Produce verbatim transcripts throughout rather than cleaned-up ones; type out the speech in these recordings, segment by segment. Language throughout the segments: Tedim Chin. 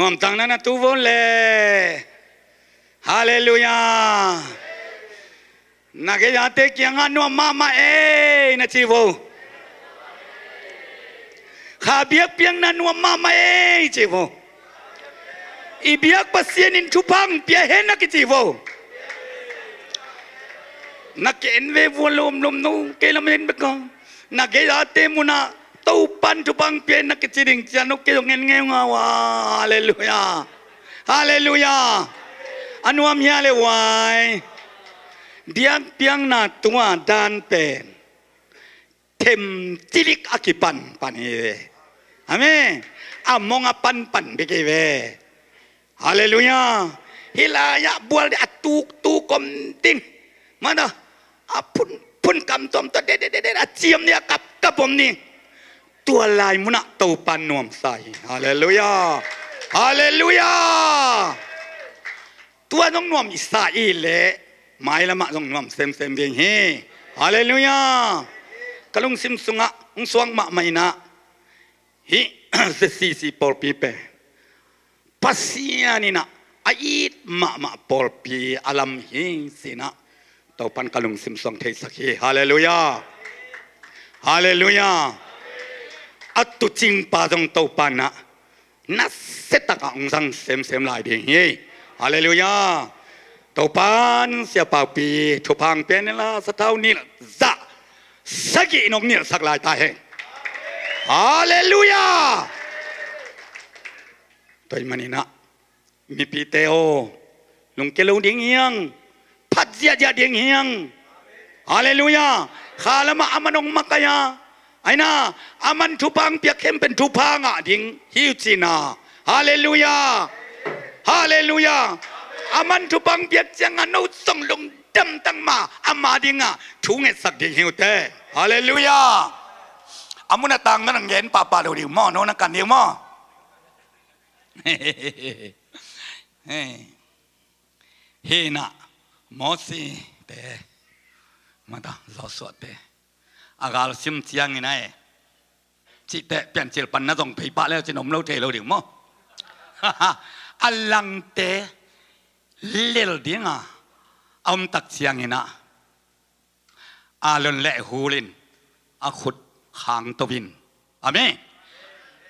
Nuamtang na na tu vo le. Halleluiah. Na gei-ate kiangah nuam mahmah ei na ci vo. Kha biakpiakna nuam mahmah ei ci vo. I biak Pasian in thupha hong pia hen na kici vo. Na ki-en ve vua lomlom no kei lam en bek a. Na gei-ate munah Topan thupha hong pia hen na kici ding ciang no kei zong en ngeu ngau a. Halleluiah. Halleluiah. A nuam hia le uai. Biakpiakna tua dan pen them cilik a kipanpan hi ve. Amen. A mong a panpan bek hi ve. Halleluiah. Hih lai-ah bual ding a tuktuk om ding. Mana a phunphun kam tuamtuam dededede a ciam ding a kapkap om ding. Tua lai munah Topan nuamsa hi. Halleluiah. Halleluiah. Tua zong nuam i sa i leh mailamah zong nuam semsem ding hi. Halleluiah. Ka lungsim sungah hong suak mahmah inah hih Z C C pawlpi pen Pasian inah a it mahmah pawlpi a lam hi sinah Topan ka lungsim suang theisak hi. Halleluiah. Halleluiah. A tuucingpa zong Topan ah nasiatak ah hong zang semsem lai ding hi. Halleluiah. Topan siapaupi thupha hong pia hen la sathau nilh zah sagih nong nilhsak lai ta hen. Halleluiah. Tua ahih maninah mipite aw, lungkia lo ding hiang. Phat ziahziah ding hiang. Halleluiah. Kha lamah a man hong makaih a, aina a man thupha hong piak khempeuh in thupha ngah ding hi uh cihna. Halleluiah. Halleluiah. A man thupha hong piak ciangah no zong lungdam tangma ama dingah thu ngetsak ding hi uh teh. Halleluiah. A mun a tang na nang gen pahpah lo ding maw, no na kan ding maw? Hih inah Mosi te, mata Joshua te a galsim ciangin a e, cihte Piancil pan na zong phei pah le cin om lo thei lo ding maw? A langte lel dinga a omtak ciangin ah Aaron le Hur in a khut khangto in. Amen.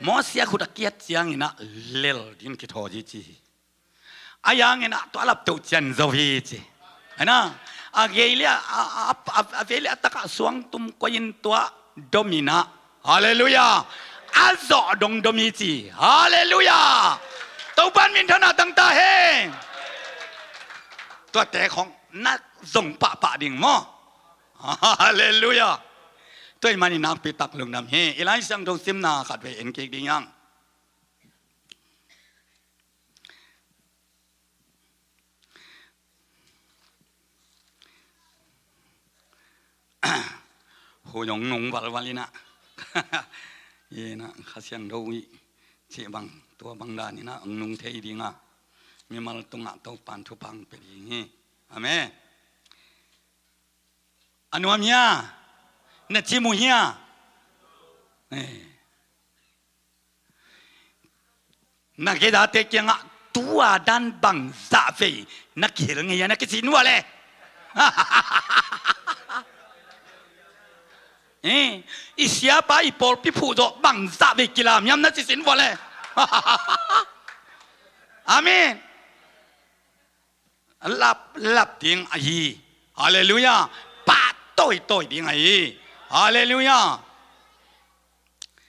Mosi a khut a kiat ciangin ah lel ding kithawi hi ci hi. A yangin ah tua a laptoh cian zo hi ci. Aina a gei le a, a, a, a, a vei le a takah suangtum koih in tua dom inah. Halleluiah. A zawh dong dom hi ci. Halleluiah. Topan minthanna tangta hen. Tuate khong na zong pahpah ding maw? Halleluiah. Tua ahih manin nakpi tak lungdam hi. I Lai Siangtho simna khat vei en kik ding hiang. Hu zong nung valval inah. Inah Kha Siangtho i cih bang tua bang dan inah hong nung thei ding a, mimal tungah Topan thupha hong pia ding hi. Amen. A nuam hia? Na cim uh hia? Eh. Na gei-ate kiangah tua dan bang zah vei na kihel ngei a na kici in vua le. Eh, i siapa i pawlpi phuh zawh bang zah vei kilam hiam na ci sin vua le. Amen. Lap lap ding ahi. Halleluiah. Pah tawitawi ding ahi. Halleluiah.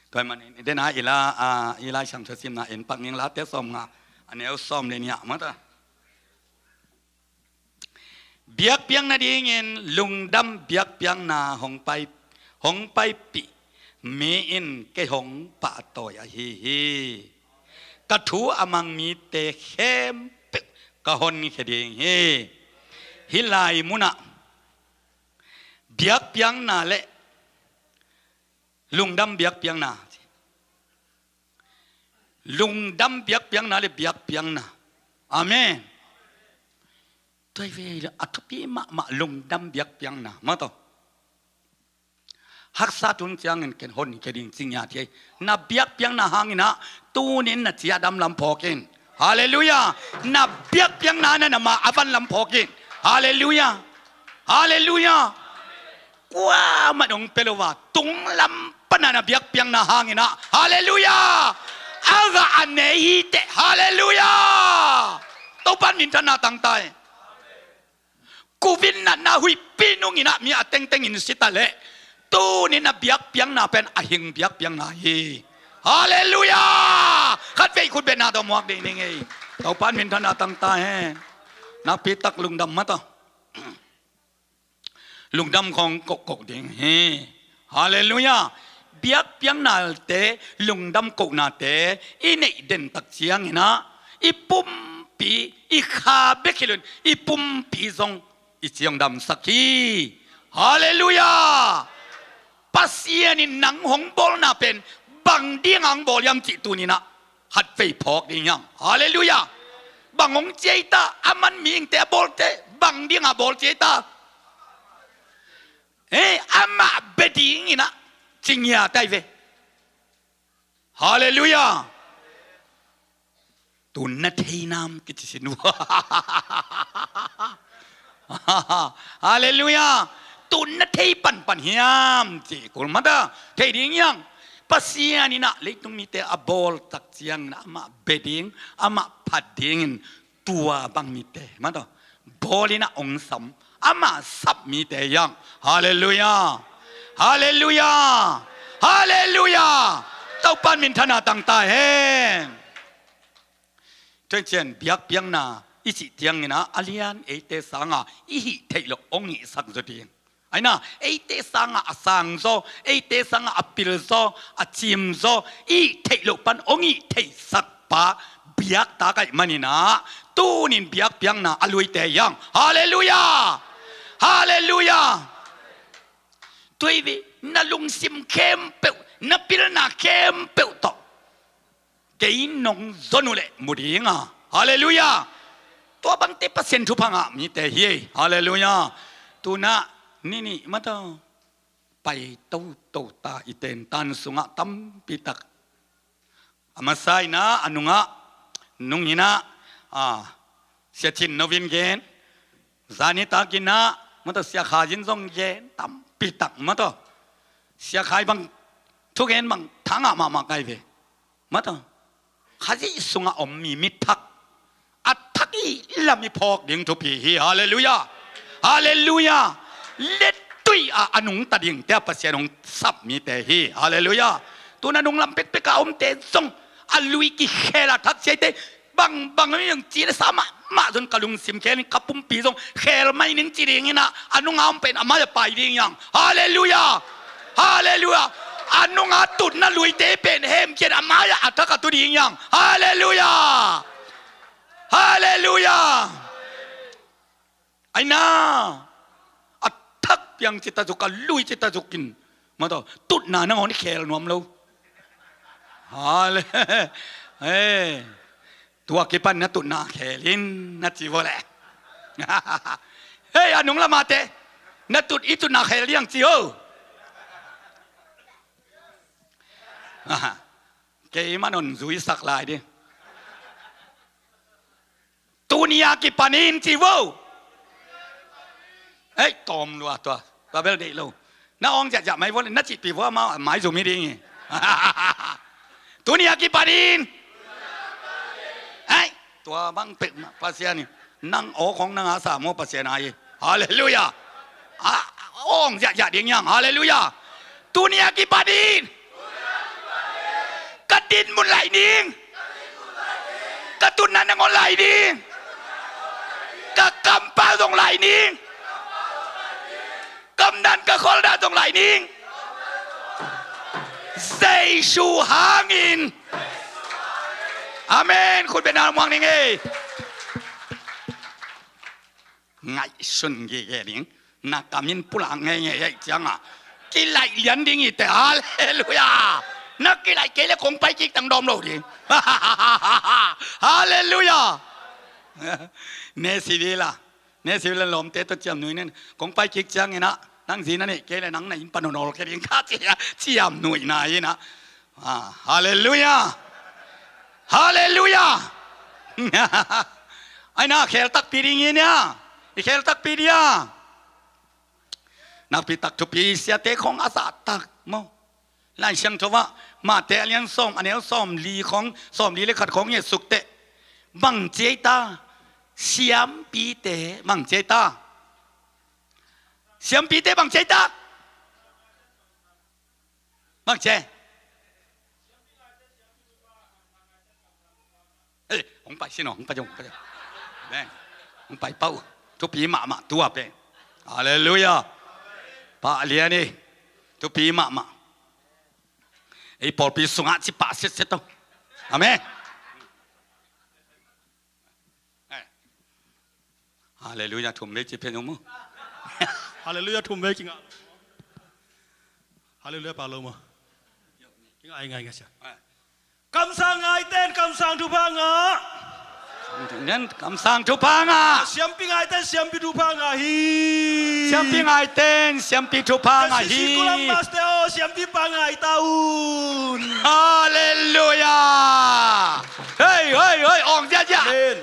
Tua ahih manin i dena i la, a, i Lai Siangtho simna en pak ning, Late sawmnga a neu sawm le nih ah mata. Biakpiakna dingin lungdam biakpiakna hong pai, hong paipih mi in kei hong pahtawi ahi hi. Ka thu a mang mite khempeuh ka honkhia ding hi. Hih lai munah biakpiakna le lungdam biakpiakna, lungdam biakpiakna le biakpiakna. Amen. Tua hi ve, a thupi mahmah lungdam biakpiakna mah tawh. Haksa tun ciangin ken hon ke ding cing ya thei. Na biakpiakna hangin ah tunin na ciah dam lam phawk in. Halleluiah. Na biakpiakna na na ma a van lam phawk in. Halleluiah. Halleluiah. Kuamah dong pia lo a tung lam pana na biakpiakna hangin ah, halleluiah, a gah a nei hi teh. Halleluiah. Topan minthanna tangtai. Covid natna huihpi nungin ah mi a tengtengin si ta leh tunin a biakpiakna pen a hing biakpiakna hi. Halleluiah. Khatvei khut betna tawh muak ding ding ei. Topan minthanna tangtai hen. Nakpitak lungdam mata. Lungdam khong kohkoh ding hi. Halleluiah. Biakpiaknate, lungdam kohnate i neih den tak ciangin ah i pumpi, i kha bek hi loin i pumpi zong i ciangdamsak hi. Halleluiah. Pasian in nang hong bawlna pen bang ding hong bawl hiam cih tunin ah khatvei phawk ding hiam? Halleluiah. Bang hong ciai ta, a man mihingte a bawlte bang ding a bawl ciai ta? He, amah bia dingin ah ci ngiat ai ve. Halleluiah. Tun na thei nam kici sin uh. Halleluiah. Tun na thei panpan hiam ci kul mata. Thei ding hiam? Pasian in ah leitung mite a bawl tak ciangin amah bia ding, amah phat dingin tua bang mite mata bawlin ah ong sam, amah sap mite hiam? Halleluiah. Halleluiah. Halleluiah. Topan minthanna tangtai hen. Tua ciang biakpiakna i cih ciangin ah a lian eite sanga i hih theih loh ong hihsak zaw ding. Aina, eite sanga a sang zaw, eite sanga a pil zaw, a cim zaw, i hih theih loh pan ong hih theihsak pa biaktak ahih manin ah tunin biakpiakna a luite hiam? Halleluiah. Halleluiah. Tua hi ve, na lungsim khempeuh, na pilna khempeuh tawh kei nong zon uh leh mu ding a. Halleluiah. Tua bangte Pasian thupha ngah mite hi. Halleluiah. Tun ah ni nih mata pai toto ta, i tentan sungah tampitak a masa in ah a nungah nungin ah, a, Sia Cin No Vin gen, zani takin ah mata Sia Khai in zong gen tampitak mata. Sia Khai bang thugen bang thangah mahmah kai ve. Mata Khazih sungah om mi mithak a thak i lam i phawk ding thupi hi. Halleluiah. Halleluiah. Lettui ah a nungta dingte a Pasian hong sap mite hi. Halleluiah. Tun a nunglam pekpek a omte zong a lui kikhel a thak ciaite bangbang mi hong ci le sa mahmah zong ka lungsim khelin ka pumpi zong khel mai ning ci dingin ah a nunga om pen a mai a pai ding hiam? Halleluiah. Halleluiah. A nunga tutna luite pen hemkhiat a mai-ah a thak a tu ding hiam? Halleluiah. Halleluiah. Aina, a thak piang cita zuk, a lui cita zukin mata tutna nangawn i khel nuam lo. Halle. Hey. Tua kipan na tutna khel in na ci vo leh. Hei, a nunglamate, na tut i tutna khel diang ci ho. Kei man hon zuisak lai di. Tuni a kipanin ci vo. Hei, tawm lua tua. Tua bel deih lo. Na awng ziahziah mai vo le, na cihpih vo, amau a mai zum hi ding hi. Tuni a kipanin. Hei, tua bang pek mah Pasian in nang aw khong nang a sa maw Pasian a hi. Halleluiah. A, awng ziahziah ding hiam? Halleluiah. Tuni a kipanin ka dinmun laih ning, ka tutna nangawn laih ning, ka kampau zong laih ning, ka omdan ka kholdan zong laih ning. Jesu hangin. Amen. Khut beng na muang ning ei. Ngaihsun gige ding. Na kamin pulak ngeingei ei cianga kilaih lian ding hi teh. Halleluiah. Na kilaih kei le kong pai kik tang dawm lo ding. Halleluiah. Ne sivila, ne sivila lawmte tawh ciam nui nen kong pai kik ciangin ah Nang zi na neih kei leh nang na inn pan hong nawl kei ding ka ci a, ciam nuihna hi na. Ah, halleluiah. Halleluiah. Ai na khel takpi ding hi nia. I khel takpi dia. Nakpi tak thupi siate khong a zahtak maw. Lai Siangtho ah Mate a lian sawm, a neu sawmli khong, sawmli le khat khong i et suk teh, bang ci ei ta? Siampite bang ci ei ta? Siampite bang ci ei ta? Bang ci ei? Eh, hong pai sin aw, hong pai zong, hong pai zong. Amen. Hong pai pah uh. Thupi mahmah tua pen. Halleluiah. Pah lian hi. Thupi mahmah. Ei pawlpi sungah ci pah siatsia tawh. Amen. Eh. Halleluiah, thum vei ci pen uh mu. Halleluiah, thum vei kingah. Halleluiah, pa lo maw. Kingah ai ngai ngai sia. Eh. Kamsang ngaiten, kamsang thupha ngah. Nen, kamsang thupha ngah. Siampi ngaiten, siampi thupha ngah hi. Siampi ngaiten, siampi thupha ngah hi. Sisi kulam maste o, siampi pa ngai ta un. Halleluiah. Hei, hei, hei, ong ziazia. Amen.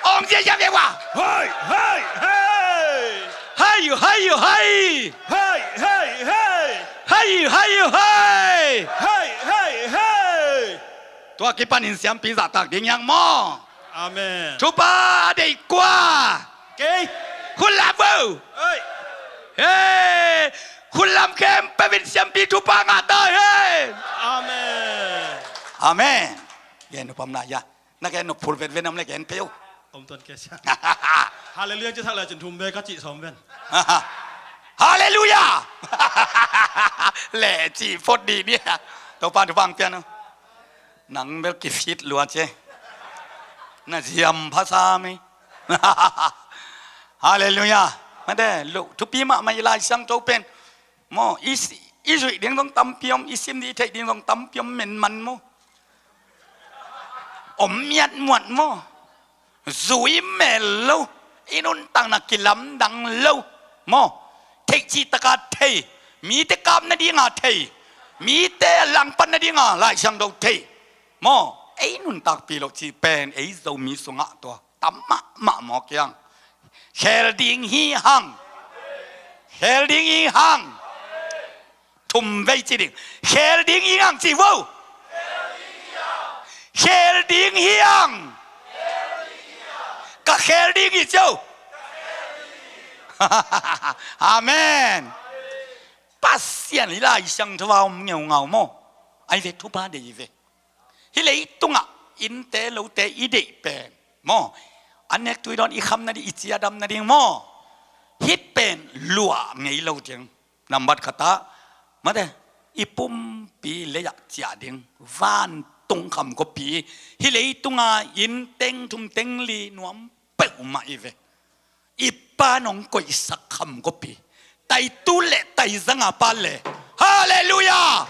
Ong ziazia ve wa. Hei, hei, hei. Hei, hei, hei. Hei, hei, hei. Hei, hei, hei. Hei, hei, hei. Tua kipanin siampi zahtak ding hiang maw. Amen. Thupha deih kua? Kei. Khut lam vo. Hei. Hei. Khut lam khempeuh in siampi thupha ngah ta hen. Amen. Amen. Gen upam na ya. Na gen nop phul vetvet nam le gen peuh. Om tuan kei sia. Halleluiah ci thak le cin thum ve ka cih sawm ven. Halleluiah. Le cih phot dih dih. Topa thupha hong pia no. Nang bel kifit lua ci. Na ziam phasa mei. Halleluiah. Mate lo thupi mahmah i Lai Siangtho pen. Maw, i si-, i zuih ding zong tampi om, i sim dih theih ding zong tampi om, men man maw. Om miat muat maw. Zui mel lo, i nuntakna kilamdang lo maw. Theih cih taka thei, mite kap nadinga thei, mite langpan nadinga Lai Siangtho thei maw. Ei nuntakpih loh cih pen ei Zomi sungah tua tam mahmah mawk hiang. Khel ding hi hang. Khel ding hi hang. Thum vei ci ding. Khel ding hi hang ci vo. Khel ding hi hang. Ka khel ding hi ci o. Amen. Pasian i Lai Siangtho a om ngeungau maw. Ai ve thupha deih ve. Hih leitungah innte lote i deih pen maw, a nek tui dawn i kham nading, i ciadam nading maw, hih pen luah ngei lo ding. Nambat khatah mate, i pumpi leiah ciah ding. Vantung kham kawpi, hih leitunga inn teng thum teng li nuam peuhmah i ve. I Pa nong koihsak kham kawpi, taitu le taizanga pa le. Halleluiah.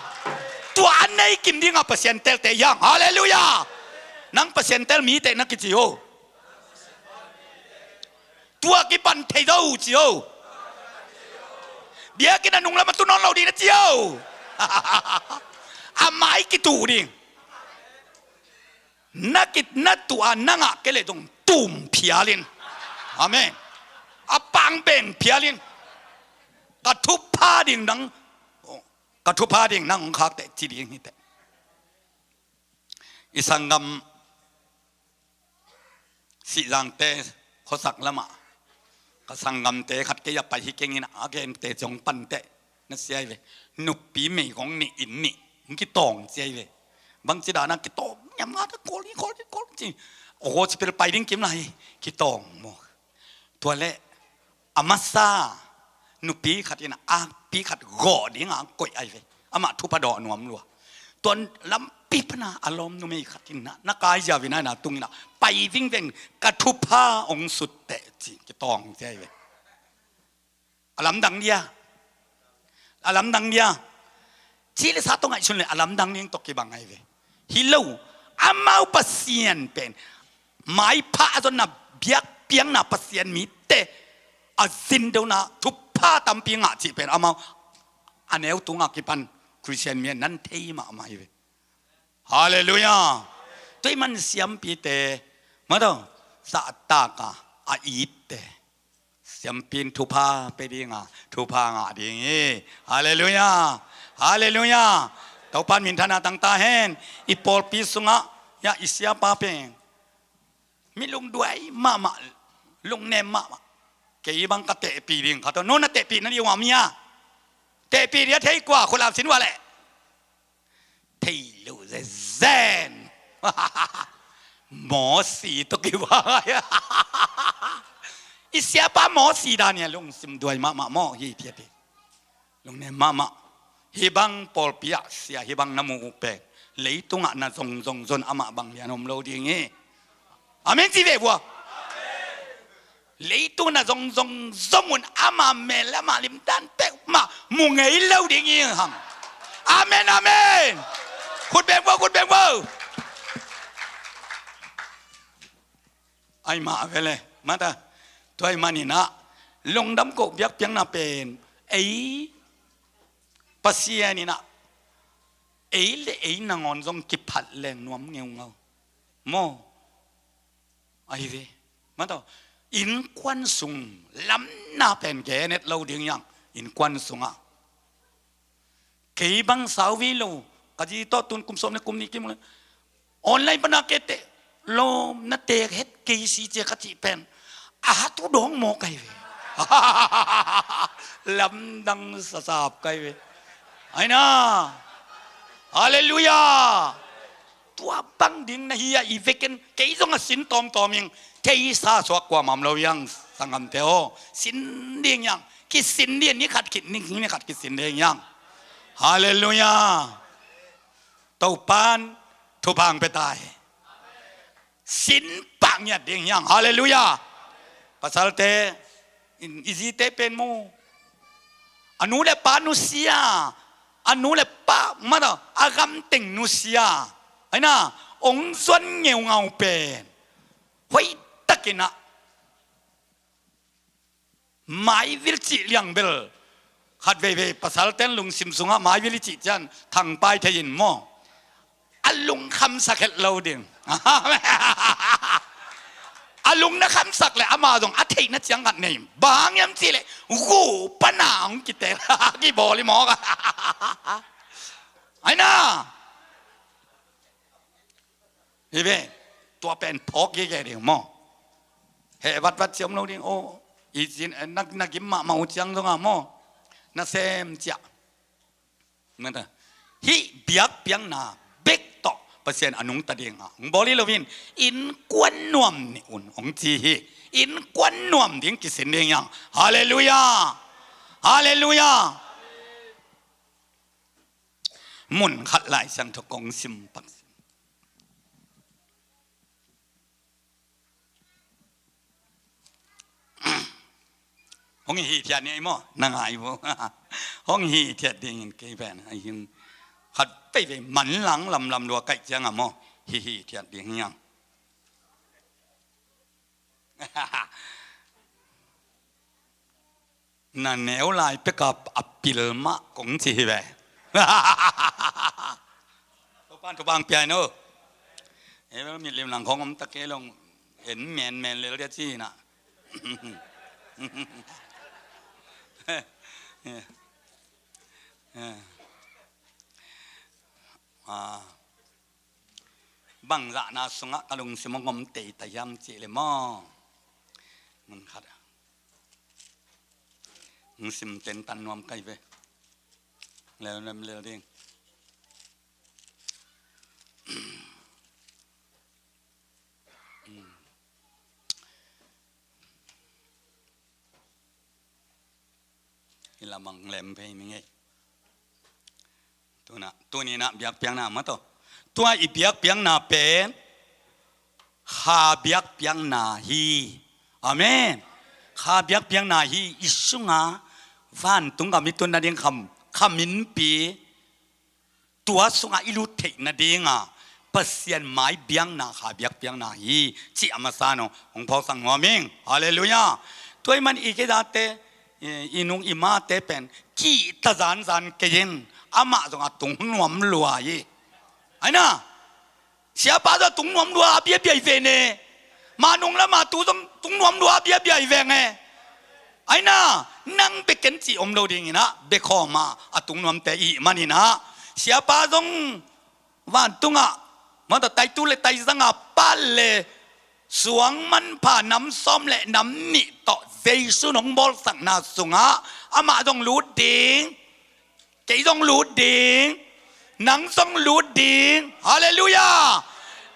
Tua a nei kim dinga Pasian telte hiang. Halleluiah. Nang Pasian tel mite na kici ho. Tua kipan thei zo ci ho. Biakinn a nunglam a tu nawn lo ding na ci ho. A mai kitu ding. Na kit na tuh a na ngah kei leh zong tum phial in. Amen. A pang beng phial in. Ka thupha ding nang, ka thupha ding nang hong khak teh ci ding hi teh. I sanggam Sihzangte khuasak lamah ka sanggamte khat kei a pai hi keng in a gente zong pan teh. Na sia hi ve. Nupi meigong nih inn nih hong kitawng cia hi ve. Bangci dana kitawng niam nga ta kawl hi kawl hi kawl ci. Aw hospital pai ding kim lai kitawng maw. Tua leh a masa nupi khat in a akpi khat gawh dinga koih ai ve. Amah thupha dawh nuam lua. Tuan lampi pana a lawm numei khat in na, na kai zia vina na tung in a pai vingveng ka thupha ong sut teh ci kitawng cia hi ve. A lamdang dia. A lamdang dia. Ci le sa tawh ngaihsun le a lamdang ding tawh kibang ai ve. Hi lo. Amau Pasian pen maipha a zonna biakpiakna Pasian mite a zindona thupha pha tampi ngah cih pen amau a neu tungah kipan Khristian mi nan thei mahmah hi ve. Halleluiah. Tua ahih man siampite mataw, zahtak a a itte siampi in thupha pia ding a, thupha ngah ding hi. Halleluiah. Halleluiah. Topa in minthanna tang ta hen. I pawlpi sungah, ya, i siapa pen mi lungduai mahmah, lungnem mahmah. Kei bang ka tehpih ding khat aw, no na tehpih na ding uh a mi a, tehpih ding a thei kua, khut lam sin ua leh. Thei lo zenzen. Mawsi tawh kibang. I siapa Mawsi dan hi a, lungsim duai mahmah maw, hi phiat hi. Lungnem mahmah. Hih bang pawlpi ah sia hih bang na muh uh pen, leitungah na zongzong zong amah bang lian om lo ding hi. Amen ci ve vua. Leitung na zongzong zong un amah mel amah limtan peuhmah mu ngei lo ding hi hang. Amen, amen. Khut beng vo, khut beng vo. Ai mah vele mata. Tua ahih manin ah lungdam koh biakpiakna pen ei Pasian in ah ei le ei nangawn zong kiphat leng nuam ngeungau maw? Ahi ve. Mataw, innkuan sung lamna pen gen et lo ding hi hang. Innkuan sungah kei bang sau vei lo, ka zi tawh tun kum sawm le kum nih kim le online pana kei teh lawm na teek het kei si cia ka cih pen a hatu dawng maw kai ve. Lamdang sasap kai ve. Aina. Halleluiah. Tua bang ding na hi a, i vekin kei zong a sin tawmtawm ing. Theisa suak kuamah om lo hi hang, sanggamte aw. Sin ding hi hang. Kisin ding, ni khat khit ni, ni khat kisin ding hi hang. Halleluiah. Topan thupha hong pia ta hi. Sin pah ngiat ding hi hang. Halleluiah. Pasalte in, i zite pen mu, a nu le pa nusia, a nu le pa mataw, a gamteng nusia, aina, hong zuan ngeungau pen hoihtakin ah maivil cih liang bel khat veivei pasalten lungsim sungah maivil i cih ciang thangpai thei in maw? A lungkhamsak het lo ding. A lung na khamsak le amah zong a theihna ciang khat nei. Bang hiam cih leh gu pana hong kitel kibawl hi mawk. Aina. Hi ve, tua pen phawk gige ding maw? Heh vatvat ciam lo ding aw. I cin, eh, na, na gim mahmah uh ciang zongah maw? Na sem ciah. Mata. Hih biakpiakna bek tawh Pasian a nungta ding a hong bawl hi loin innkuan nuam ni un hong ci hi. Innkuan nuam ding kisin ding hi hang. Halleluiah. Halleluiah. Mun khat Lai Siangtho kong sim pak. Hong hithiat ni ei maw? Na ngai vo. Hong hithiat dingin kei pen a hin khat veivei manlang lamlam lua kaih ciangah maw? Hi hithiat ding hi hang. Na neu lai peka a pil mah kong ci hi ve. Topan, Topan pia in aw. Ei bel mitlim lang khong om ta kei long en menmen lel dia ci na. Ah. Bang zahna sungah ka lungsim hong om teitei hiam cih leh maw? Mun khat ah hong sim tentan nuam kai ve. Lel lem lel ding. I lamang lem phei ning ei. Tuna, tuni na biakpiakna mataw. Tua i biakpiakna pen kha biakpiakna hi. Amen. Kha biakpiakna hi. I sunga vantung gam i tun nading kham, kha minpi, tua sungah i lut theih nadinga Pasian mai biakna kha biakpiakna hi, cih a masa no hong phawksak nuam ing. Halleluiah. Tua ahih man i kei date i, i nung i mate pen kihta zanzan kei in, amah zong a tung nuam lua hi. Aina, siapa zong a tung nuam lua a biabia hi ve ne. Manung lama tu zong tung nuam lua a biabia hi ve nge. Aina, nang bek ken cih om lo ding inah, bek khawma a tung nuamte i hih man inah, siapa zong vantungah, mata taitu le taizanga pal le suang manpha nam sawm le nam nih tawh Jesu nong bawlsakna sungah amah zong lut ding, kei zong lut ding, nang zong lut ding. Halleluiah.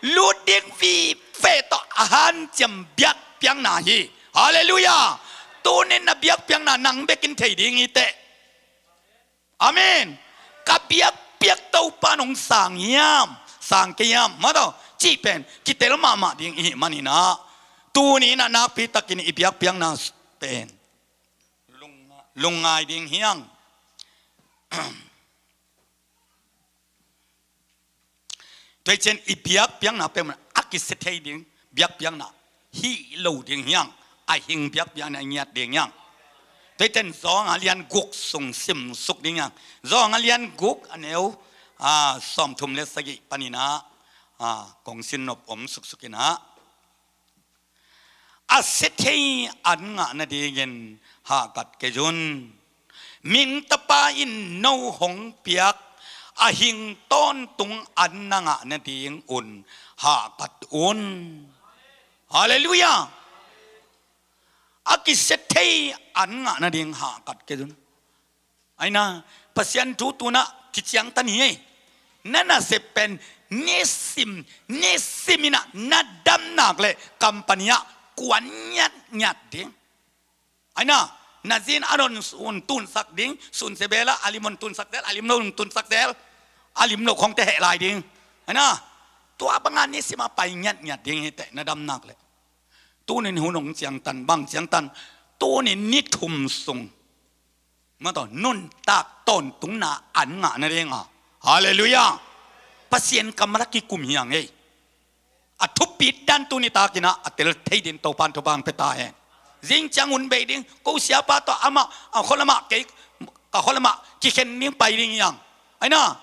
Lut ding vive tawh a hanciam biakpiakna hi. Halleluiah. Tunin na biakpiakna nang bekin thei ding hi teh. Amen. Ka biakpiak Topa nong sang hiam, sang kei hiam, mataw, cih pen kitel mahmah ding i hih man inah, tuni inah nakpitakin i biakpiakna pen lung, lungngai ding hiang. Tua hi ciang i biakpiakna pen a kisia thei ding biakpiakna hi lo ding hiang, a hing biakpiakna i ngiat ding hiang. Tua hi ciang Zawng a lian guk sung simsuk ding hiang. Zawng a lian guk a neu, a, sawmthum le sagih paninah, a, kong sin nop om suksuk inah. A sia thei an ngah nadingin hahkat kei un. Mintapa in no hong piak a hing tawntung an na ngah nadingun hahkat un. Halleluiah. A kisia thei an ngah nading hahkat kei un. Aina, Pasian thu tunah kiciangtan hi ei. Na nasep pen nisim, nisim inah na damnak le company ah kuan ngiatngiat ding. Aina, na zin a non sun tunsak ding, sun se bela a lim on tunsak zel, a lim lo tunsak zel, a lim lo khongte heh lai ding. Aina, tua banga nisim a pai ngiatngiat ding hi teh na damnak le. Tunin hun hong ciangtan, bang ciangtan, tunin ni thum sung mataw, nuntak tawntungna an ngah nadinga. Halleluiah. Pasian kammal a kikum hiang ei. A thupit dan tuni takinah a tel thei din Topan thupang pia ta hen. Zing ciang hun bei ding, ko siapa tawh amah a khualamah kei ka khualamah kikhen ding pai ding hiang. Aina,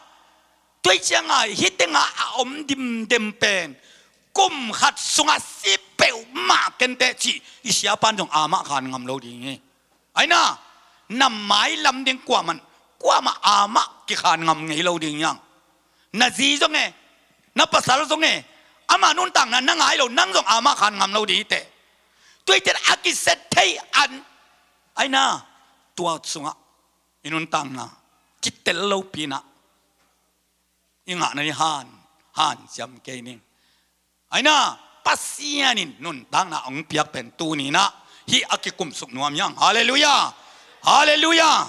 tua hi cianga hih tengah a om dimdem pen kum khat sungah si peuhmah kenteh cih i siapan zong amah khan ngam lo ding hi. Aina, na mailam ding kuamah, kuamah amah kikhan ngam ngei lo ding hiang. Na zi zong e, na pasal zong e, amah nuntakna na ngai lo, nang zong amah khan ngam lo ding hi teh. Tua hi teh a kisia thei an. Aina, tua sungah i nuntakna kitel lopi inah i ngah nading han, hanciam kei ning. Aina, Pasian in nuntakna hong piak pen tuni inah hih a kikumsuk nuam hiang. Halleluiah. Halleluiah.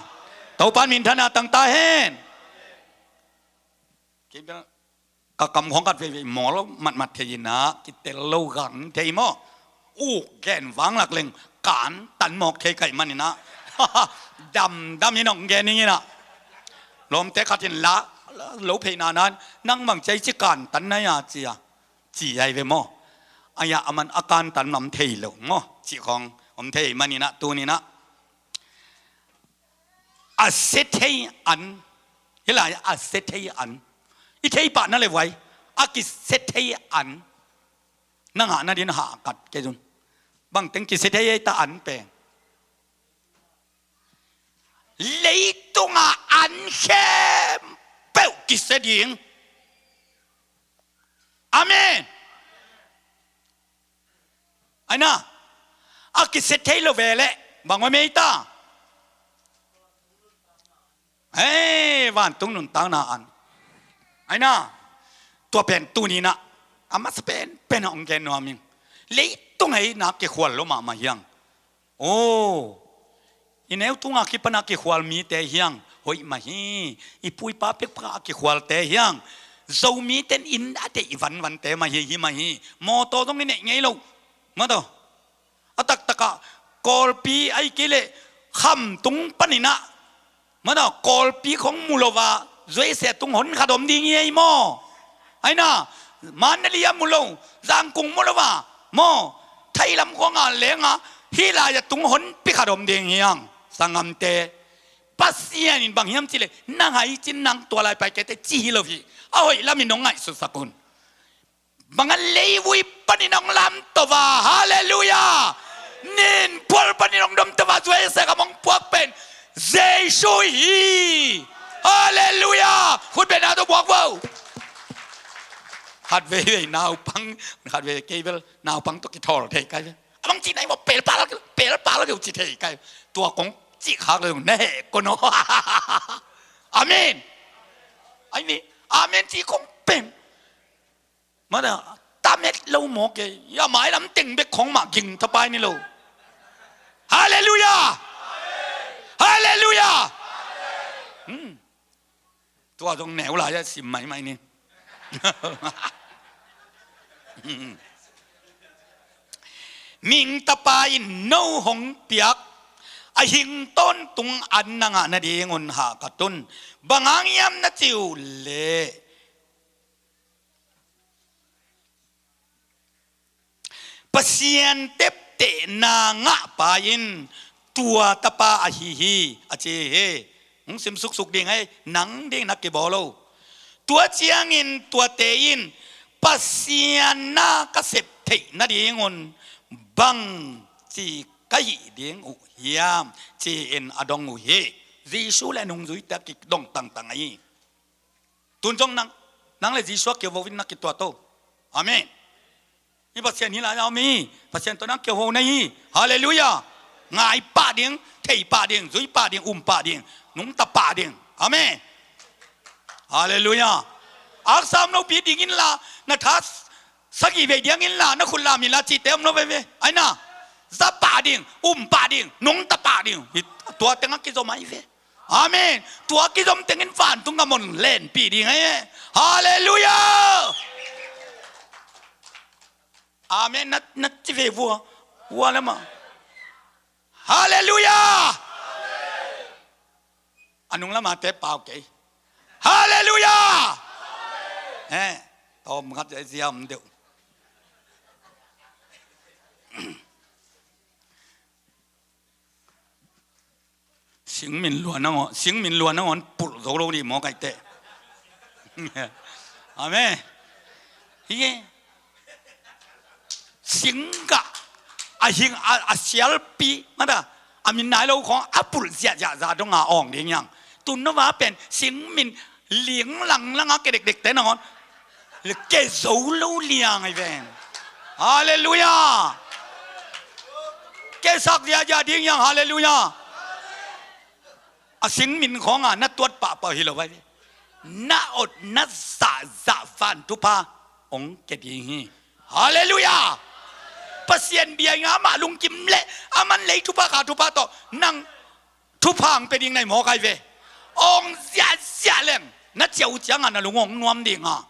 Topan minthanna tang ta hen. Kei bel ka kam khong khat veivei mawl matmat thei inah kitel lo gang thei maw? Uk gen vanglak leng kantan mawk thei kaih man inah. Damdam in hong gen ning inah. Lawmte khat in la, lo pheina nan, nang bang cia i ci kantan na ia cia, ci ai ve maw? Aia a man a kantan lam thei lo maw? Cih khong om thei man inah tuni inah. A sia thei an. Hih lai a sia thei an. I thei pah na le vuai. A kisia thei an na ngah nadin hahkat kei un. Bangteng kisia thei ei ta an pen. Leitunga an khempeuh kisia ding. Amen. Aina, a kisia thei lo ve leh bang om ei ta? Hei, vantung nuntakna an. Aina, tua pen tuni inah a masa penpen a hong gen nuam ing. Leitung ei na kikhual lo mahmah hiang. Aw, i neu tunga kipana kikhual mite hiang hoih mah hi. I pu i pa pekpeka a kikhualte hiang Zomite in a deih vanvante mah hi, hi mah hi. Mawtaw zong i neih ngei lo. Mataw, a taktakah Kawlpi ahih kei leh Khamtung paninah, mataw, Kawlpi khong mu lo a, zuaisia tung hon khat om ding hi ei maw? Aina, Mandalay a mu lo, Zangkung mu lo a maw, Thailam khong a lenga hih lai-a tung honpi khat om ding hiang. Sanggamte, Pasian in bang hiam cih leh, na ngaihcin nang tua lai pai kei teh ci hi lo hi. A hoih lamin hong ngaihsutsak un. Bang a leivui panin hong lamto a, halleluiah. Nin phual panin hong domto a, zuai a sek a hong puak pen Jesu hi. Halleluiah. Khut beng na tawh puak vo. Khat veivei naupang, khat veivei kei bel naupang tawh kithawl thei kai ve. A bang ci nai maw, pelpal, pelpal keu ci thei kai. Tua kong ci khak lo na heh ko no. Amen. Ai mi, amen ci kong pen. Mada, tamet lo maw kei. Ya mailam teng bek khong mah ging thapai ni lo. Halleluiah. Halleluiah. Hmm. Tua zong neu lai a sim maimai ni. Mihing Tapa in no hong piak a hing tawntung an na ngah nadingun hah ka tun. Bang hang hiam na cih uh leh, Pasian teptehna ngahpa in tua tapa ahi hi, a ci hi. Hong sim suksuk ding ei, nang ding na kibawl lo. Tua ciangin tuate in Pasian na ka sep theih nadingun bang ci ka hih ding uh hiam, ci-in a dong uh hi. Jesu le nungzuite a kidong tangtang ahi. Tun zong nang, nang le Jesu a keu vo in na kituat o. Amen. Hih Pasian hi lai a om hi. Pasian tawh nang keu vo na hi. Halleluiah. Ngai pah ding, thei pah ding, zui pah ding, um pah ding, nungta pah ding. Amen. Halleluiah. Aksam lopi ding inla, na tha sagih vei ding inla, na khut lam inla cihte om lo veve. Ai na, za pah ding, um pah ding, nungta pah ding. Hih tua teng a kizom ahi ve. Amen. Tua kizom tengin vantung gam hong lenpih ding ahi ve. Halleluiah. Amen. Na, na ci ve vua. Vua le ma. Halleluiah. A nung lama te pau kei. Halleluiah. Eh, tom ngat zia om deuh. Singmin luan nangawn, singmin luan nangawn pulh zo lo ni maw kaite. Amen. Hi. Singgah a hing a, a sialpi mada a min nai lo khong a pulh ziahziah za dong a awng ding hiang. Tun no va pen singmin ling langlang a ke dekdek te nangawn le ke zo lo liang ai ven. Halleluiah. Ke sak ziahziah ding hiang. Halleluiah. A singmin khong a na tuat pahpah hi lo vai ve. Na ot na zahzah van thupha hong ke ding hi. Halleluiah. Pasian bia in amah lungkim leh aman lei thupha kha thupha tawh nang thupha hong pia ding nai mawk ai ve. Awng ziahziah leng na ciah uh ciangah na lung hong nuam ding a,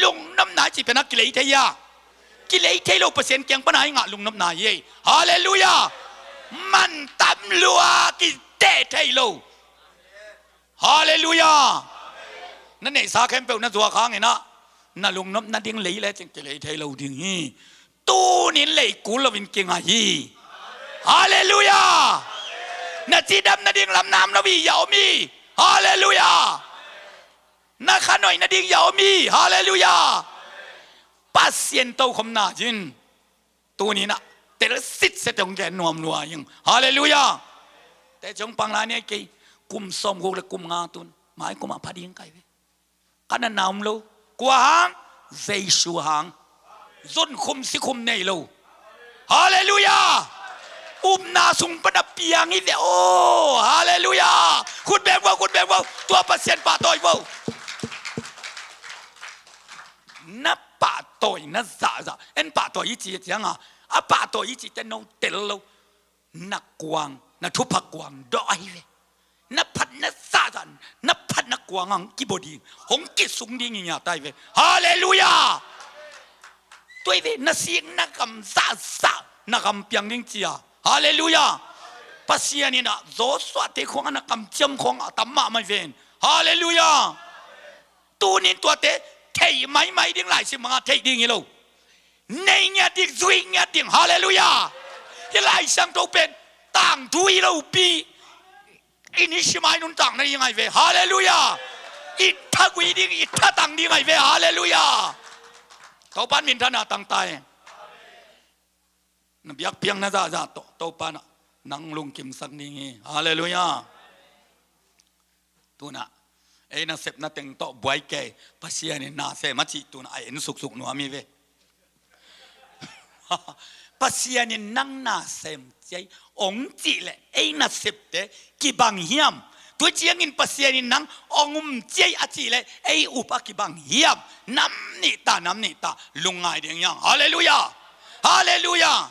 lungnopna i cih pen a kilei thei a, kilei thei lo Pasian kiang pana i ngah lungnopna hi ei. Halleluiah. Mantam lua kiteh thei lo. Halleluiah. Na neihsa khempeuh na zuak hangin ah na lungnop nading lei lecin kilei thei lo ding hi. Tunin lei kul loin kinga hi. Halleluiah. Na cidam nading lam nam lo hi, ya om hi. Halleluiah. Na khanoi nading ya om hi. Halleluiah. Pasian tokhomna cin tuninah tel sitset hong gen nuam lua ing. Halleluiah. Te ciong pang lai ni a kei kum sawm guk le kum nga tun mai kum a pha ding kai ve. Ka na na om lo. Kua hang? Jesu hang. Zun khum si khum nei lo. Halleluiah. Upna sung pana piang hi ve o. Halleluiah. Khut beng vo, khut beng vo. Tua Pasian pahtawi vo. Na pahtawi na zahzah en pahtawi i ci cianga a pahtawi i ci te no tel lo. Na kuang, na thupha kuang dawh ahi ve. Na phatna zahzah, na phatna kuang ang kibaw ding, hong kisung ding i ngiat ahi ve. Halleluiah. Tuai ve, na sik na kam zahzah na kam piang ding cia. Halleluiah. Pasian in ah Joshua te khong a na kam ciam khong a tam mahmah ven. Halleluiah. Tunin tuate theih maimai ding, laisim manga theih ding hi lo. Nei ngiat ding, zui ngiat ding. Halleluiah. Hi Lai Siangtho pen tangthu hi lopi, i nisi mai nuntakna ding ahi ve. Halleluiah. I thagui ding, i thatang ding ahi ve. Halleluiah. Topa'n minthanna tangta hi. Na biakpiakna zahzah tawh Topa'n nang lungkimsak ding hi. Halleluiah. Tuna ei nasepna teng tawh buai kei, Pasian in na sem a cih tuna a en suksuk nuam hi ve. Pasian in nang na sem ciai ong cih leh ei nasepte kibang hiam? Tua ciangin Pasian in nang ong um ciai a cih leh ei up a kibang hiam? Nam nih ta, nam nih ta, lungngai ding hiam? Halleluiah. Halleluiah.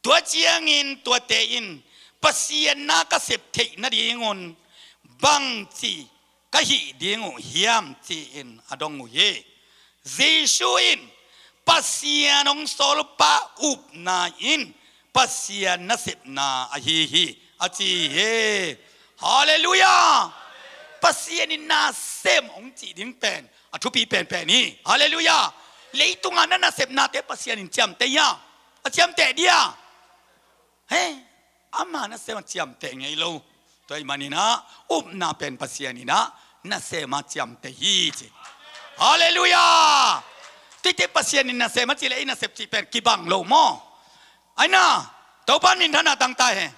Tua ciangin tuate in Pasian na ka sep theih nadingun bangci ka hih ding uh hiam ci-in a dong uh hi. Jesu in Pasian hong sawlpa upna in Pasian nasepna ahi hi a ci hi. Halleluiah. Pasian in na sem hong cih ding pen a thupi penpen hi. Halleluiah. Leitungah na nasepnate Pasian in ciamteh hia? A ciamteh dia? He, ama nasem a ciamteh ngei lo. Tua ahih manin ah upna pen Pasian in ah nasem a ciamteh hi ci. Halleluiah. Tuite Pasian in nasem a cih leh ei nasep cih pen kibang lo maw? Aina, Topa'n minthanna tangta hi.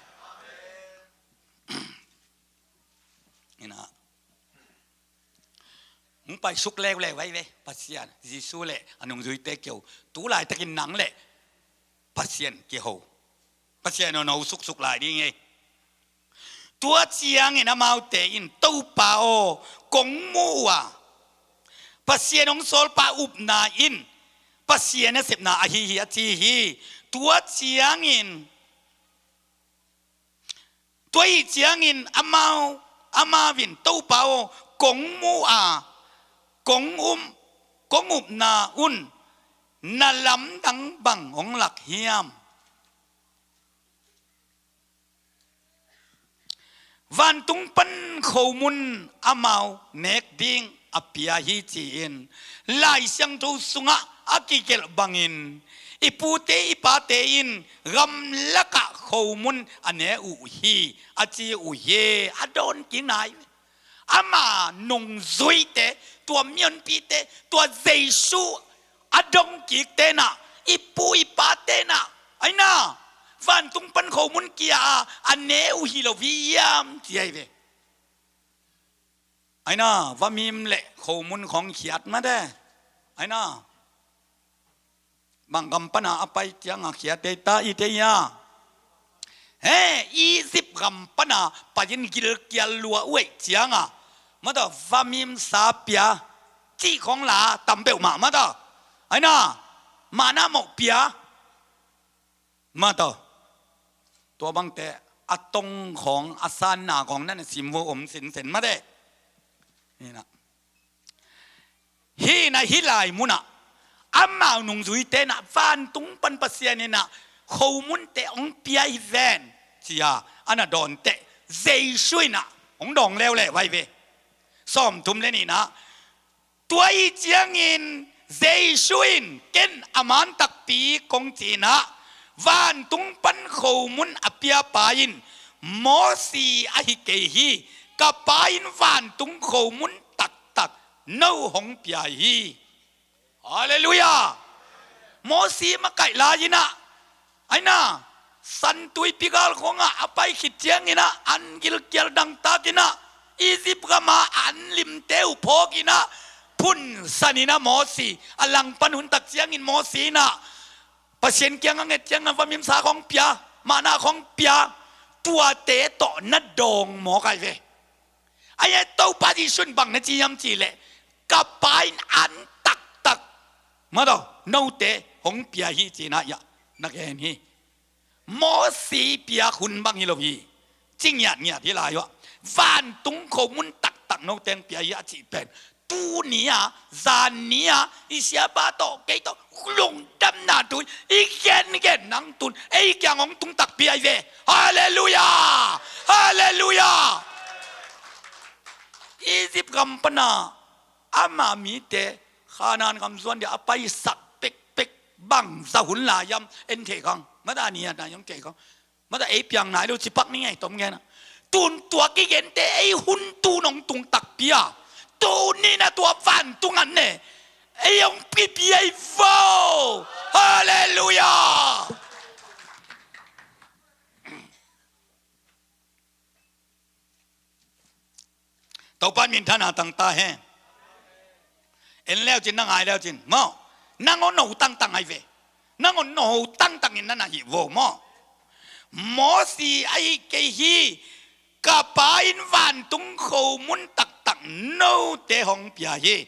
Ina, hong paisuk leuleu ahi ve. Pasian, Jesu le a nungzuite kiho, tu laitakin nang le Pasian kiho, Pasian hong ho suksuk lai ding hi. Tua ciangin amaute in, Topa aw, kong mu uh a, Pasian hong sawlpa upna in Pasian nasepna ahi hi a ci hi. Tua ciangin, tua ahih ciangin amau, amau in, Topa aw, kong mu a, kong um, kong upna un na lamdang bang hong lak hiam? Vantung pan khomun amau nek ding a pia hi ci-in Lai Siangtho sungah a kigelh bangin i pute i pate in gamlakah khomun a ne uh hi a ci uh hi. A dawn kik nai. Ama nungzuite, tua mihonpite, tua Jesu a dong kik tenah, i pu i pa tenah, aina, vantung pan khomun kia a, a ne uh hi lo hi hiam ci ahi ve. Aina, vamim le khomun khawng khiat mate. Aina, bang gam pana a pai cianga khiat ei ta i tei a? He, Egypt gam pana pai-in gilkial lua uh ei cianga, mata, vamim sa pia cih khawng la tam peuhmah, mata. Aina, mana mawh pia, mata. Tua bangte a tong khawng, a sanna khawng na na sim uh om sinsen mate. Ina. Hih na, hih lai munah amau nungzuite na vantung pan Pasian in ah khomunte hong pia hi ven, ci-a a na dawnteh Jesu in ah hong dawng leuleu ahi ve. Sawmthum le nihna. Tua ahih ciangin Jesu in, ken a man takpi kong ci-in ah, vantung pan khomun a piapa in Mosi ahi kei hi. Ka Pa in vantung khomun taktak no hong pia hi. Halleluiah. Mosi makaih lai-in ah, aina, San Tuipi gal khawngah a pai khit ciangin ah, an gilkial dangtakin ah, Egypt gama an limte uh phawkin ah, phunsanin ah Mosi, a langpan hun tak ciangin Mosi in ah, Pasian kiang a nget ciangin vamimsa khawng pia, mana khawng pia, tuate tawh na dawng mawk ahi ve. Ahi a, Topa Jesu in bang na ci hiam cih leh, ka Pa in an taktak, mataw, note hong pia hi ci-in ah, ya, na gen hi. Mosi piak hun bang hi lo hi. Ci ngiatngiat hi lai uh a, vantung khomun taktak note hong pia hi a cih pen, tuni-a, zan ni-a, i siapa tawh, kei tawh, lungdamna thu i gengen nang tun ei kiang hong tung takpi ahi ve. Halleluiah! Halleluiah! Egypt gam pana ama mite Kanaan gam zuan dia a paisak pekpek bangzah hun lai hiam en thei kang. Mata, ni a nai hong thei kang. Mata, ei piang nai lo, cipak ni ngei tom ngen a. Tun tua kigente ei hun tu nong tung takpi a, tuni na tua vantung an ne ei hong pipi ei vo. Halleluiah. Topan minthanna tangta hen. En leucin, na ngai leucin maw. Nangawn no tangtang ai ve. Nangawn no tangtangin na na hi vo maw. Mosi ahi kei hi. Ka Pa in vantung khomun taktak note hong pia hi.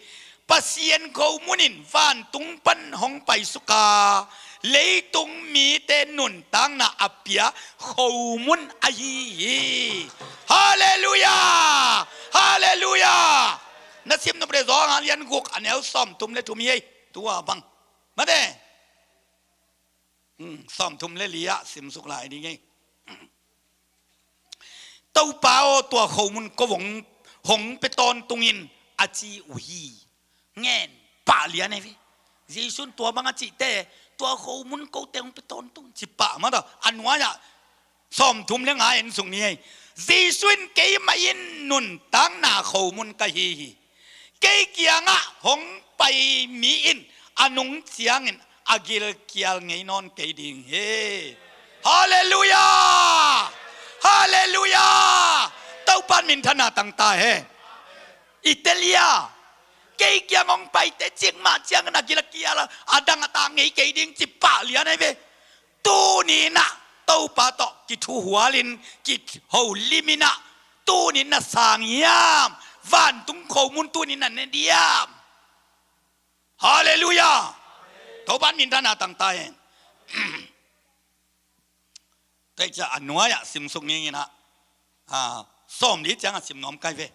Pasian khomun in vantung pan hong paisuka leitung mite nuntakna a pia khomun ahi hi. Halleluiah. Halleluiah. Na sim nop le Johan a lian guk a neu sawmthum le thum hi ei. Tua bang mate. Sawmthum le li ah simsuk lai ding ei. Topa aw, tua khomun ko hong pia tawntungin a ci uh hi. Ngen pah lian ei ve. Jesu in tua bang a cihte, tua khomun kote hong pia tawntung ci pah mata. A nuai-ah sawmthum le nga en suk ni ei. Jesu in keimah in nuntakna khomun ka hi hi. Kei kiangah hong pai mi in a nung ciangin a gilkial ngei nawn kei ding hi. Halleluiah. Halleluiah. Topan minthanna tangta hen. I tel hia? Kei kiang hong paite cikmah ciangin a gilkial a dang a ta ngei kei ding ci pah lian ei ve. Tuni in ah Topa tawh kithuhualin kiholim in ah, tuni in na sang hiam? Vantung khomun tuni in na ne diam? Halleluiah. Topan minthanna tangta hen. Tua ciang a nuai-ah simsuk ning in ah, sawmli ciangah sim nuam ka hi ve.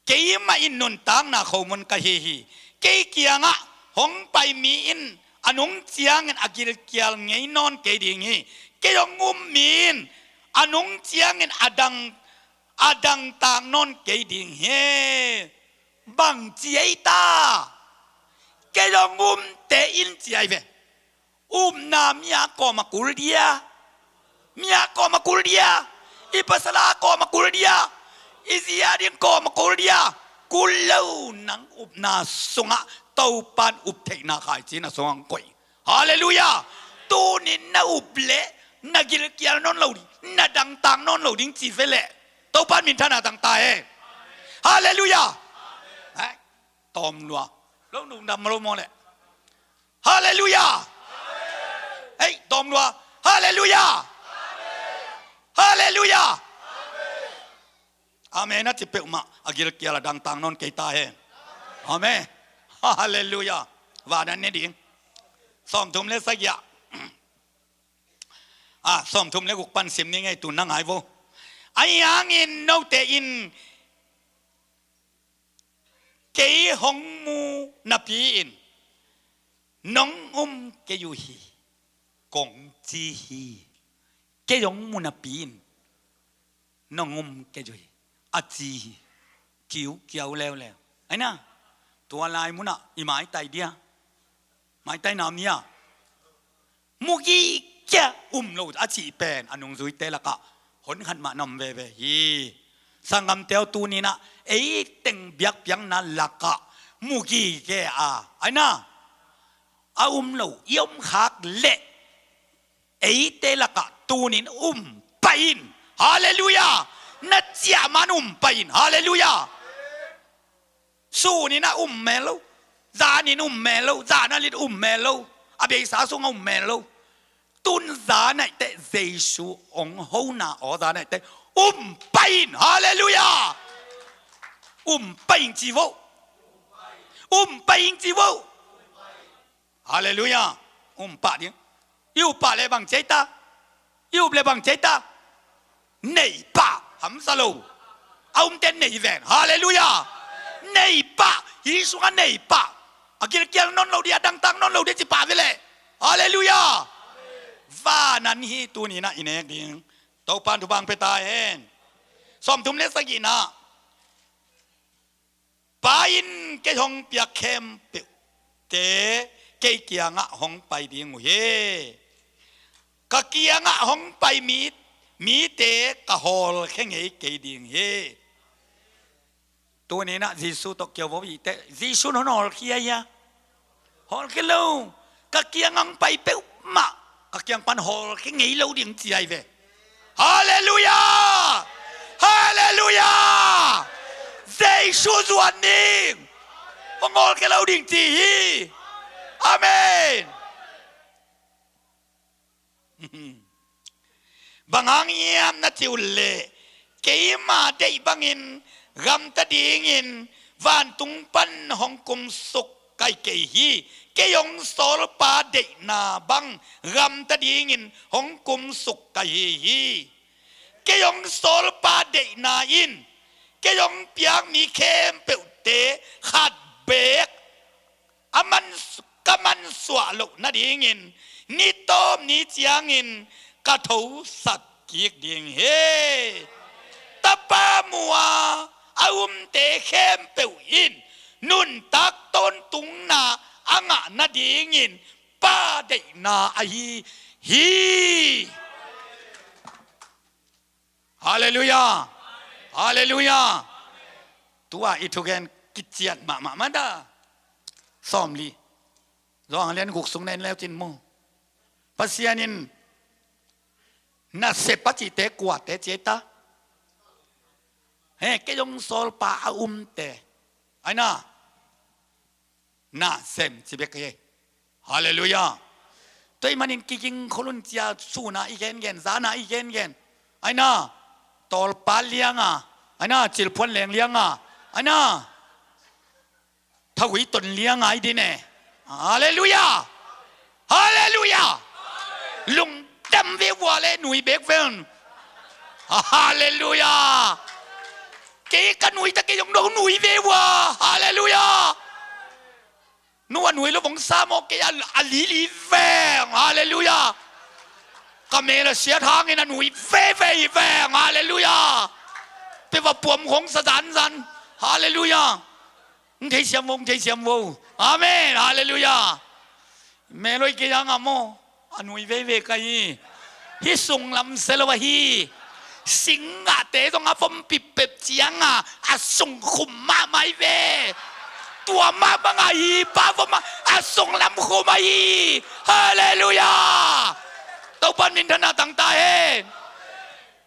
Keimah in nuntakna khomun ka hi hi. Kei kiangah hong pai mi in a nung ciangin a gilkial ngei nawn kei ding hi. Kei hong um mi in a nung ciangin a dang, a dangtak nawn kei ding hi. Bang ci ei ta? Kei hong umte in ci ai ve. Upna mi a kawm a kul dia. Mi a kawm a kul dia. I pasal a kawm a kul dia. I zi a ding kawm a kul dia. Kul lo, nang upna sungah Topan up theihna khaici na sungah hong koih. Halleluiah. Tuni in na up leh na gilkial nawn lo ding, na dangtak nawn lo ding ci ve leh. Topan minthanna tangta hen. Halleluiah. Tawm lua. Lo nungdam lo maw leh. Halleluiah. Hei, tawm lua. Halleluiah. Halleluiah. Amen a ci peuhmah a gilkial a dangtak nawn kei ta hen. Amen. Halleluiah. Van an ne ding. Sawmthum le sagih ah, sawmthum le guk pan sim ning ei, tu na ngai vo. Ahi hangin note in kei hong mu napi-in nong um kei uh hi, kong ci hi. Kei hong mu napi-in nong um kei uh hi, a ci hi. Kiukiau leuleu. Aina, tua lai munah i maitai dia. Maitai nam nia. Mugi kia um lo a cih pen a nungzuite lakah hon khat mah na om veve hi. Sanggamte aw, tuni in ah ei teng biakpiakna lakah mugi ke a, aina, a um lo i om khak leh eite lakah tuni in um pah in. Halleluiah. Na ciah man um pah in. Halleluiah. Sun in ah um mel lo. Zan in um mel lo. Zan a lit um mel lo. A beisa sungah um mel lo. Tun zan aih teh Jesu hong hona aw zan aih teh um pah in. Halleluiah. Um pah in ci vo. Um pah in ci vo. Halleluiah. Um pah ding. I up pah leh bang ci ei ta? I up leh bang ci ei ta? Nei pah. Hamsa lo. A umte nei ven. Halleluiah. Nei pah. Hih sungah nei pah. A gilkial nawn lo ding, a dangtak nawn lo ding ci pah ve leh. Halleluiah. Van an hi, tuni in ah i nek ding. Topan thupha pia ta hen. Sawmthum le sagihna. Pa in kei hong piak khempeuhte kei kiangah hong pai ding uh hi. Ka kiangah hong pai mi mite ka hawlkhia ngei kei ding hi. Tuni-in ah Jesu tawh kiau vo i teh, Jesu in hong hawlkhia hia? Hawlkhia lo. Ka kiang hong pai peuhmah, ka kiang pan hawlkhia ngei lo ding ci ahi ve. Halleluiah! Halleluiah! Jesu zuan ding, hong hawlkhia lo ding ci hi. Amen. Bang hang hiam na cih uh leh, keima deih bangin gamta dingin vantung pan hong kumsuk ka hi kei hi. Kei hong sawlpa deihna bang gamta dingin hong kumsuk ka hi hi. Kei hong sawlpa deihna in kei hong piak mi khempeuhte khat beek a man, ka mansuah loh nadingin ni tawp ni ciangin ka thosak kik ding hi. Tapa mua a umte khempeuh in nuntak tawntungna a ngah nadingin Pa deihna ahi hi. Halleluiah. Halleluiah. Tua i thugen kician mahmah mah ta. Sawmli, Johan lian guk sung na en leu cin mu, Pasian in nasep a cihte kuate ci ei ta? He, kei hong sawlpa a umte, ai na, nasem ci bek hi. Halleluiah. Tua ahih manin kiging khol un cia, sun a i gengen, zan a i gengen, ai na, tawlpa lianga, ai na, cilphuan leng lianga, ai na, thagui ton lianga i din e. Halleluiah. Halleluiah. Lungdam ve vua le nui bek ven. Halleluiah. Kei ka nui ta, kei hong nui ve vua. Halleluiah. Nu a nui lo vong sa maw, kei a, a lili veng. Halleluiah. Ka mel a siat hangin a nui veve veng. Halleluiah. Pe va puam khong sa zanzan. Halleluiah. Ng thei siam vo, ng thei siam vo. Amen. Halleluiah. Mel oi kei a ngam maw, a nui veve ka hi. Hih sunglam se lo ahi. Singgahte zong a vom pipep cianga a sung khum mahmah hi ve. Tua mah banga hi pa vom a, a sunglam khum ahi. Halleluiah. Topan minthanna tangta hen.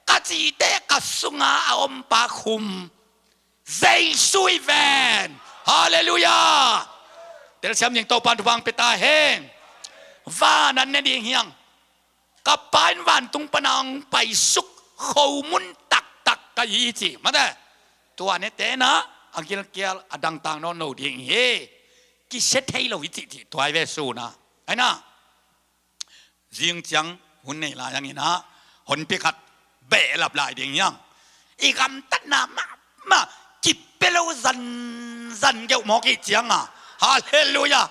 Ka cihte ka sunga a om pa khum Jesu hi ven. Halleluiah. Telsiam ding Topan thupha pia ta hen. Van an ne ding hiang. Ka Pa in vantung pana hong paisuk khomun taktak ka hi ci. Mate. Tua ne tena a gilkial a dangtang nawn lo ding hi. Kisia thei lo hi ci, ci tua hi ve suna. Ai na. Zing ciang hun nei lai hangin ah honpi khat behlap lai ding hiang. I gamtatna mahmah kipia lo zanzan geuh mawk i cianga. Halleluiah.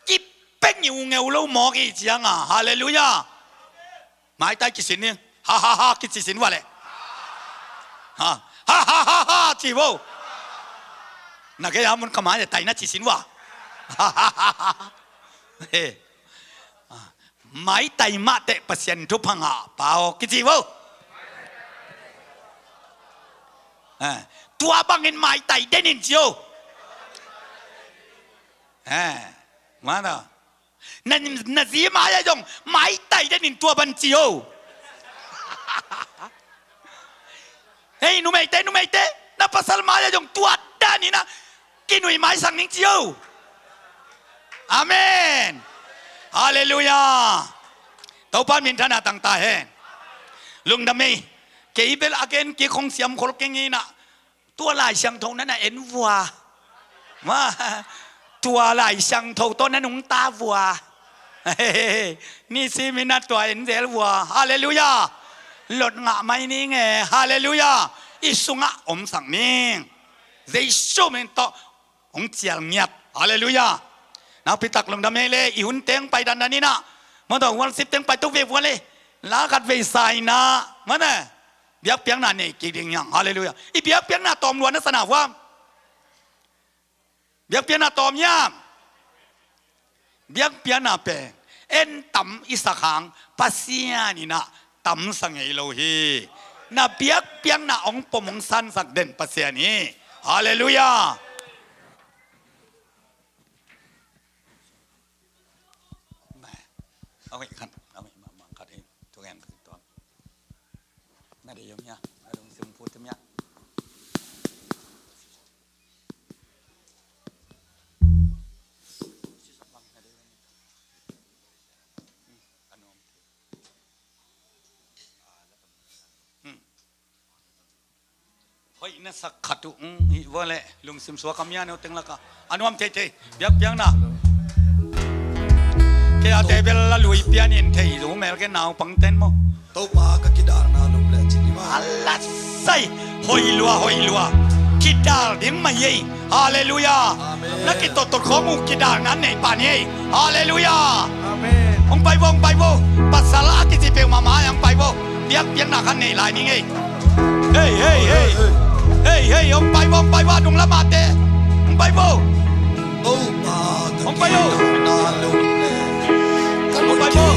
Kipia ngiungeu lo mawk i cianga. Halleluiah. Maitai kisin ni. Ha ha ha, kicisin vua le. Ha ha ha ha, ci vo. Na gei a mun ka maitai na cisin vua. Ha ha ha ha. He. Maitai mah teh Pasian thupha ngah pa aw kici vo. Eh, tua bangin maitai den in ci o. Eh, mana. Na, na zi mai a zong maitai den in tua ban ci o. Hei, numeite, numeite, na pasal mai a zong tua dan in a kinui maisak ning ci o. Amen. Halleluiah. Topan minthanna tangta hen. Lungdam ei. Kei bel a gen kik hong siam khol keng in a, tua Lai Siangtho na na en vua. Ma, tua Lai Siangtho tawh na nungta vua. Nisimin a tua en zel vua. Halleluiah. Lot ngah mai ning e. Halleluiah. I sungah omsak ning. Jesu min tawh hong cial ngiat. Halleluiah. Nakpi tak lungdam ei le, i hun teng pai dandan in a, mawtaw worship teng pai tuk ve vua le. La khat vei sa in a, mawtaw biakpiakna nei kik ding hiang. Halleluiah. I biakpiakna tawm lua na sa na vua. Biakpiakna tawm hiam. Biakpiakna pen en tam i sak hang Pasian in a tamsa ngei lo hi. Na biakpiakna hong pom hong sansak den Pasian hi. Halleluiah. Hoih na sak khat uh, um, hih vua leh lungsim suak a mia neu teng laka a nuam theithei biakpiakna. Kei a te bel a lui pianin thei zo mel ke naupang ten maw. Topa ka kidalna lum le cin hi ma. A la sai. Hoih lua, hoih lua. Kidal ding mah ei. Halleluiah. Amen. Na kitotot khawng uh kidalna nei pan ei. Halleluiah. Amen. Hong pai vo, hong pai vo. Pasal a kici peuhmah mah hong pai vo. Biakpiakna khat nei lai ning ei. Hei, hei, hei. Hei, hei, hong pai vo, hong pai vo, a nung lamah te. Hong pai vo. Hong pai vo. Hong pai vo.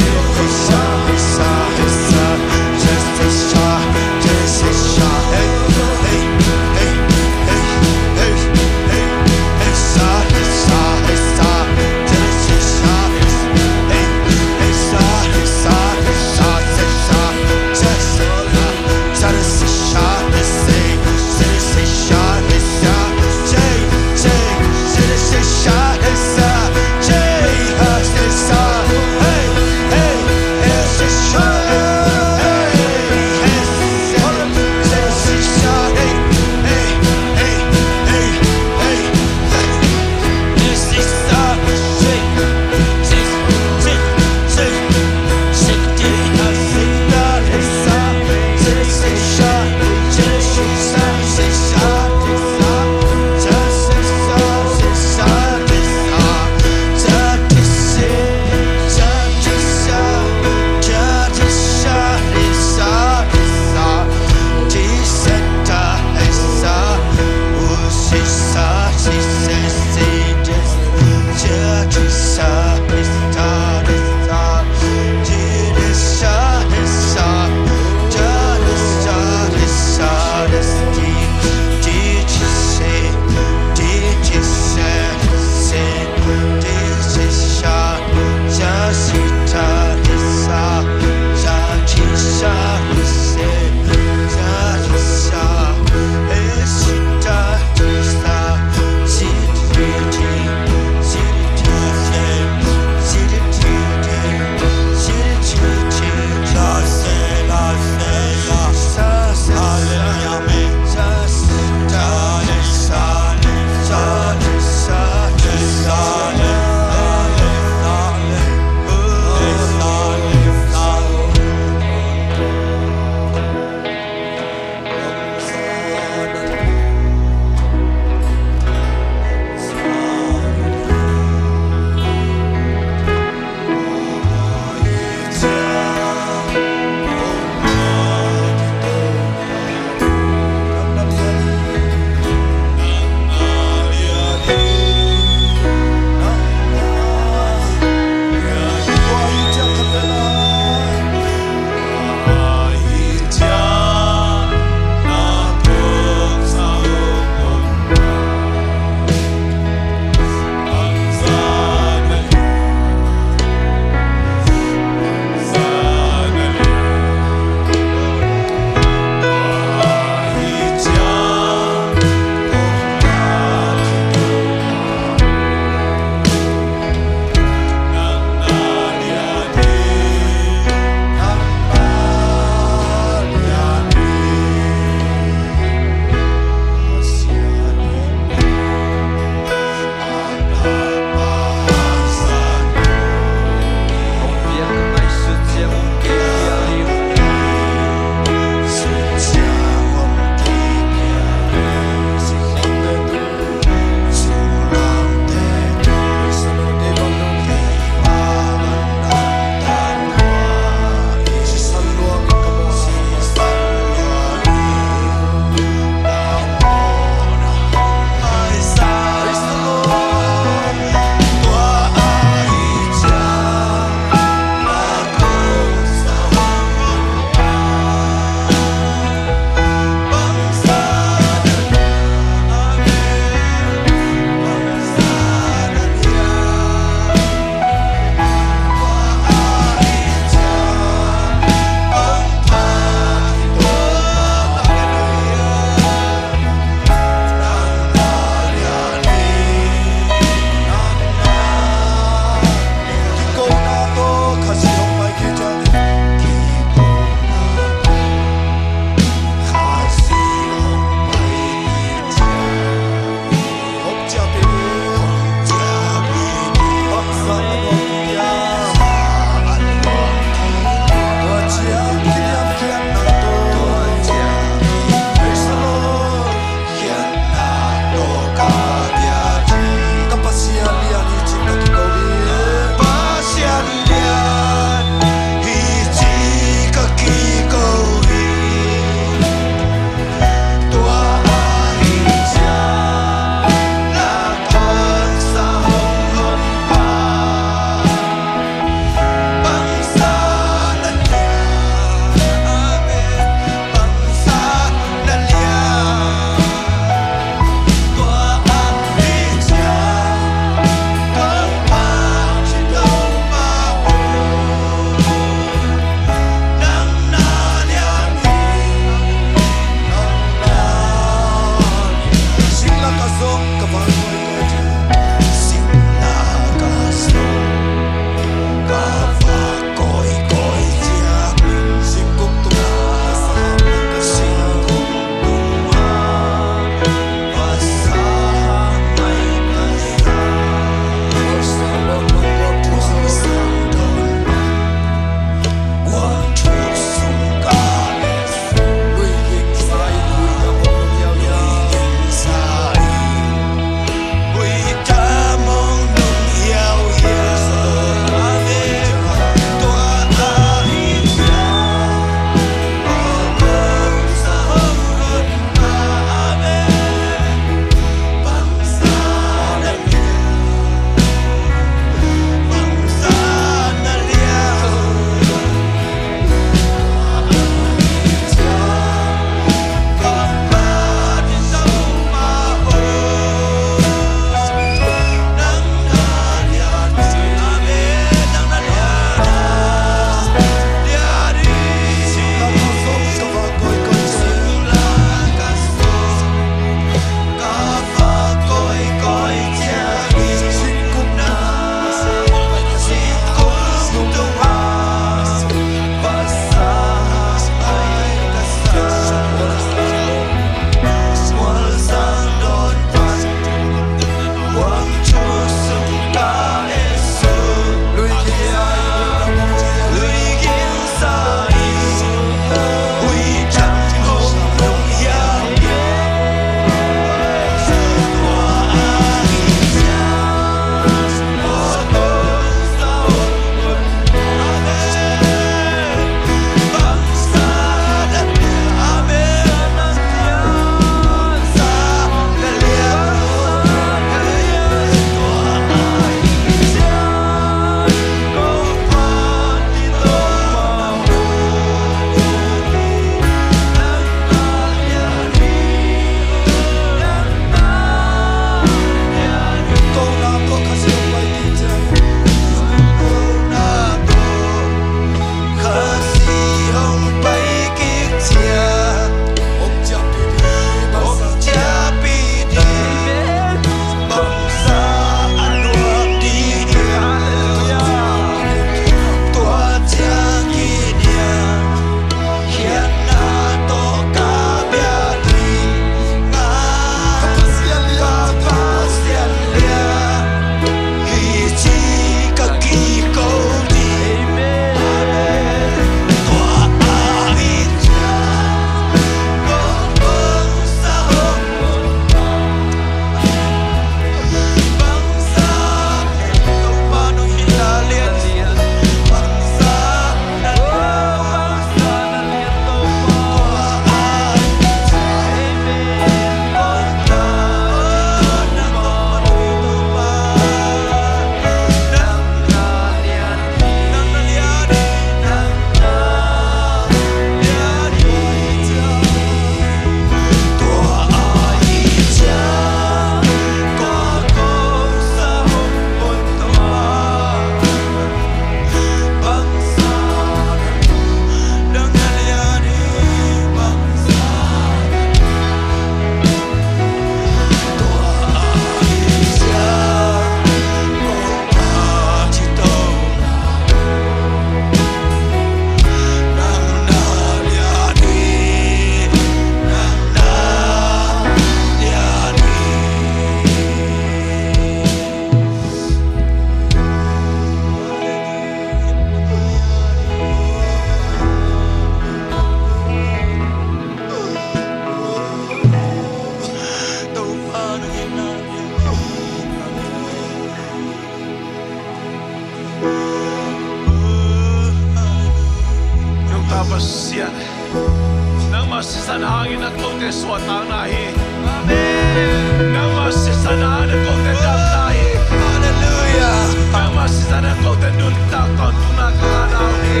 Tua tangna hi. Amen. Nangmah sisan a na kote damna hi. Hallelujah. Nangmah sisan a kote nuntak tawntungna ka ngahna uh hi.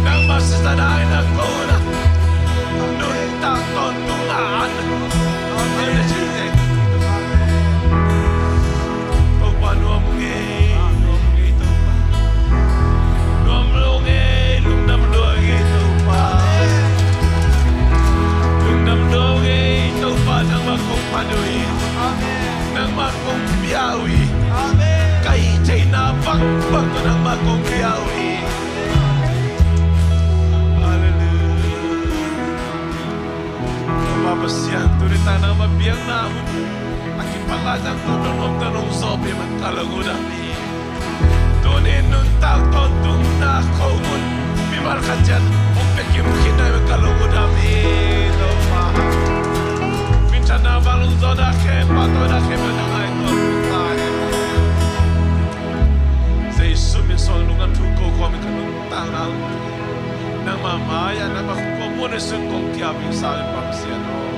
Nangmah sisan a na kona nuntak tawntungna an. Amen. Topa nuam ngei, nuam ngei Topa. Nuam lo ngei, lungdam lo ngei Topa. Lungdam lo ngei Topa, nangmah kong phat uh hi. Nangmah kong pia uh hi. Ka hih theihna bangbang tawh nangmah kong pia uh hi. Halleluiah. Topa Pasian, tuni tak nangmah biakna hun a kipan lai zang kum dong om ta nong zawh peuhmah ka lung uh dam hi. Tuni nuntak tawntungna ko hun mimal khat ciat hong pia kim khin nai mah ka lung uh dam hi. Topa, minthanna, vanlungzawhna khempeuh, pahtawina khempeuh na ngai tuan uh ta hi. Jesu min suang lungdam thu ko khawm in ka lungtang nang. Nangmah mai-ah nangmah khuamun a sun kong kiau in sa in pamsian aw.